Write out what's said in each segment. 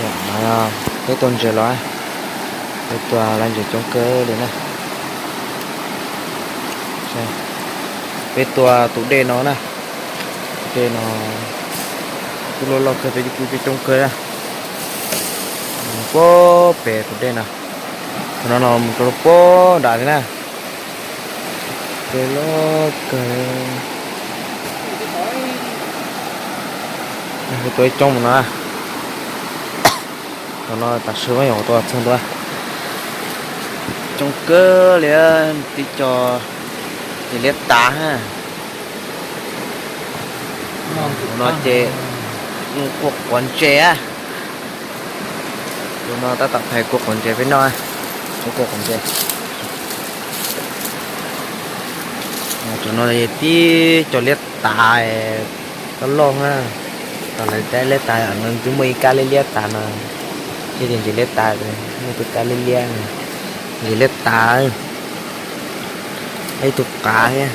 No peb tua ntses los, peb tua lawv ntses coob kawg li na. Peb tua tus dej no na, tus dej no kuj loj loj kawg, peb kuj coob coob kawg na. Puag pem tus dej no, thaum no no mus rau puag nram li na. Peb loj kawg, tua ib coob mus no. Thaum no tam sim no yog tua txog ntua, coob kawg li, tib co ntses liab tas. Tus no ces kua quav ntses. Tus no tab tom phais kua quav ntses peb noj, kua quav ntses. Tus no tib co liab tas, loj loj na. Thaum lawv tab liab tas no twb muaj ib kab liab liab tas no, thiab ces ntses liab tas, muaj tus kab liab liab, ntses liab tas, ib tug qav thiab.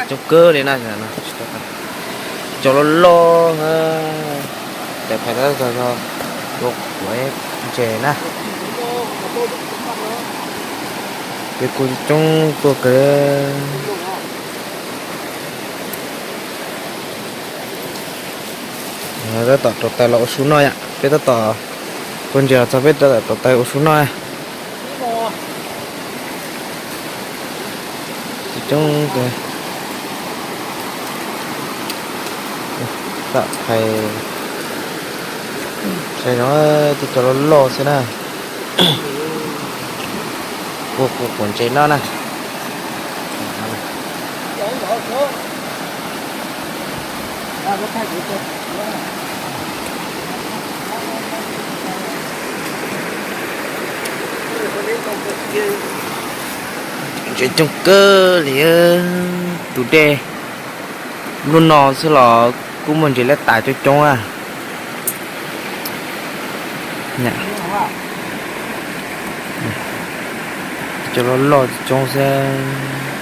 Coob kawg li na, cov loj loj, cov phais tab tom yog kua quav ntses na. Peb kuj coob tuaj kawg. Tab tom rauv taws los ua su noj yom, peb tab tom tua ntses los txog peb tab tom rauv taws ua su noj. Coob kawg. Tam phais, saib zoo, tib co loj loj xwb na. Kua, kua quav ntses noj na. Ntses coob kawg li, tus dej lub no xwb los kuj muaj ntses liab tas coob coob a. Cov loj loj coob xwb.